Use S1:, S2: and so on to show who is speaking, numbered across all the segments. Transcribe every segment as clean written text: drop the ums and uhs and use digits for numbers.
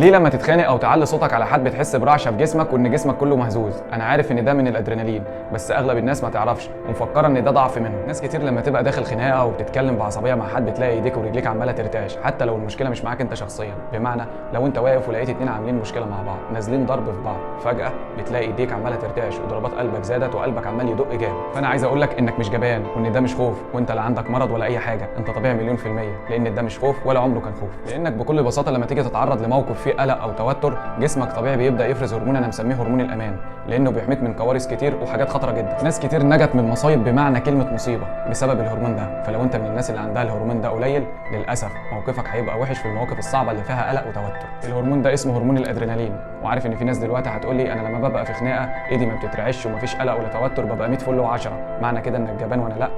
S1: ليه لما تتخانق او تعلي صوتك على حد بتحس برعشه في جسمك وان جسمك كله مهزوز؟ انا عارف ان ده من الادرينالين، بس اغلب الناس ما تعرفش ومفكره ان ده ضعف منهم. ناس كتير لما تبقى داخل خناقه وبتتكلم بعصبيه مع حد بتلاقي ايديك ورجليك عماله ترتعش، حتى لو المشكلة مش معاك انت شخصيا. بمعنى لو انت واقف ولقيت اتنين عاملين مشكلة مع بعض نازلين ضرب في بعض، فجاة بتلاقي ايديك عماله ترتعش وضربات قلبك زادت وقلبك عمال يدق جامد. فانا عايز اقول لك انك مش جبان، وان ده مش خوف، وانت لا عندك مرض ولا اي حاجه، انت طبيعي مليون في المية، لان ده مش خوف ولا عمره كان خوف. لانك بكل بساطة لما تيجي تتعرض لموقف فيه قلق او توتر، جسمك طبيعي بيبدا يفرز هرمون انا مسميه هرمون الامان، لانه بيحميك من كوارث كتير وحاجات خطره جدا. ناس كتير نجت من مصايب بمعنى كلمة مصيبة بسبب الهرمون ده. فلو انت من الناس اللي عندها الهرمون ده قليل، للاسف موقفك هيبقى وحش في المواقف الصعبة اللي فيها قلق وتوتر. الهرمون ده اسمه هرمون الادرينالين. وعارف ان في ناس دلوقتي هتقول لي انا لما ببقى في خناقه ايدي ما بتترعش ومفيش قلق ولا توتر، ببقى 100 فل و10، معنى كده انك جبان؟ وانا لا،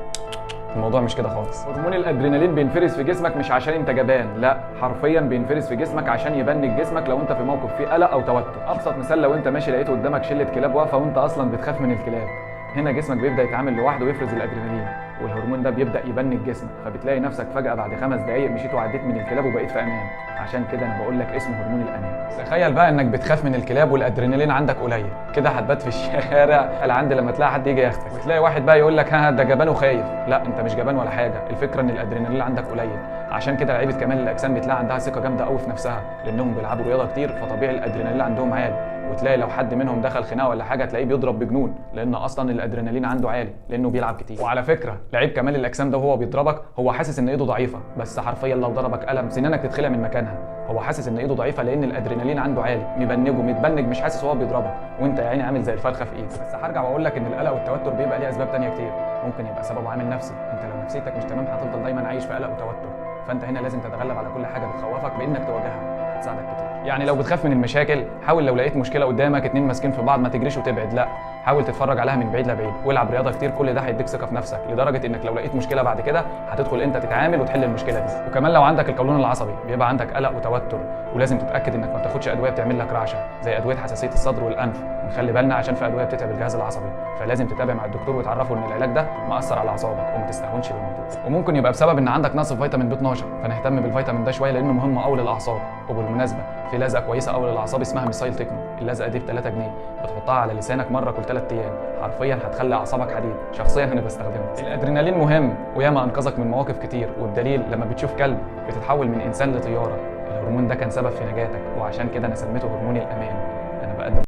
S1: الموضوع مش كده خالص. هرمون الادرينالين بينفرز في جسمك مش عشان انت جبان، لا، حرفيا بينفرز في جسمك عشان يبنج جسمك لو انت في موقف فيه قلق او توتر. ابسط مثال، لو انت ماشي لقيت قدامك شله كلاب واقفة وانت اصلا بتخاف من الكلاب، هنا جسمك بيبدا يتعامل لوحده ويفرز الادرينالين، والهرمون ده بيبدا يبنج جسمك، فبتلاقي نفسك فجاة بعد 5 دقائق مشيت وعديت من الكلاب وبقيت في امان. عشان كده انا بقول لك اسمه هرمون الامان. تخيل بقى انك بتخاف من الكلاب والادرينالين عندك قليل، كده هتبات في الشارع لعند لما تلاقي حد يجي ياخدك، وتلاقي واحد بقى يقول لك ها ده جبان وخايف. لا، انت مش جبان ولا حاجة، الفكرة ان الادرينالين عندك قليل. عشان كده لعيبة كمال الاجسام بتلاقي عندها ثقة جامدة قوي في نفسها، لانهم بيلعبوا رياضة كتير، فطبيعي الادرينالين عندهم عالي. وتلاقي لو حد منهم دخل خناقه ولا حاجة تلاقيه بيضرب بجنون، لان اصلا الادرينالين عنده عالي لانه بيلعب كتير. وعلى فكرة لعيب كمال الاجسام ده وهو بيضربك هو حاسس ان ايده ضعيفة، بس حرفيا لو ضربك قلم سنانك تتخلع من مكانها. هو حاسس ان ايده ضعيفة لان الادرينالين عنده عالي، مبنجه متبنج، مش حاسس وهو بيضربك، وانت يا عيني عامل زي الفرخه في ايده. بس هرجع واقول لك ان القلق والتوتر بيبقى ليه اسباب تانية كتير. ممكن يبقى سببه عامل نفسي، انت لو نفسيتك مش تمام هتفضل دايما عايش في قلق وتوتر، فانت هنا لازم تتغلب على كل حاجة بتخوفك بانك تواجهها، هتساعدك كتير. يعني لو بتخاف من المشاكل، حاول لو لقيت مشكلة قدامك اتنين ماسكين في بعض ما تجريش وتبعد، لا، حاول تتفرج عليها من بعيد لبعيد، والعب رياضة كتير. كل ده هيديك ثقة في نفسك لدرجة انك لو لقيت مشكلة بعد كده هتدخل انت تتعامل وتحل المشكلة دي. وكمان لو عندك القولون العصبي بيبقى عندك قلق وتوتر، ولازم تتاكد انك ما بتاخدش ادوية بتعمل لك رعشه زي ادوية حساسية الصدر والانف، ونخلي بالنا عشان في ادوية بتتعب الجهاز العصبي، فلازم تتابع مع الدكتور وتعرفه ان العلاج ده مأثر على اعصابك وما تستهونش بالموضوع. وممكن يبقى بسبب ان عندك نقص في فيتامين B 12، فنهتم بالفيتامين ده شوية لانه مهم قوي للاعصاب. وبالمناسبة في لزقه كويسة قوي للاعصاب اسمها ميثايل تكنو، اللزقه دي ب 3 جنيه، بتحطها على لسانك مرة كل 3 ايام، حرفيا هتخلي اعصابك حديد. شخصيا انا بستخدمها. الادرينالين مهم وياما انقذك من مواقف كتير، وبدليل لما بتشوف كلب بتتحول من انسان لطياره، الهرمون ده كان سبب في نجاتك، وعشان كده انا سميته هرمون الامان.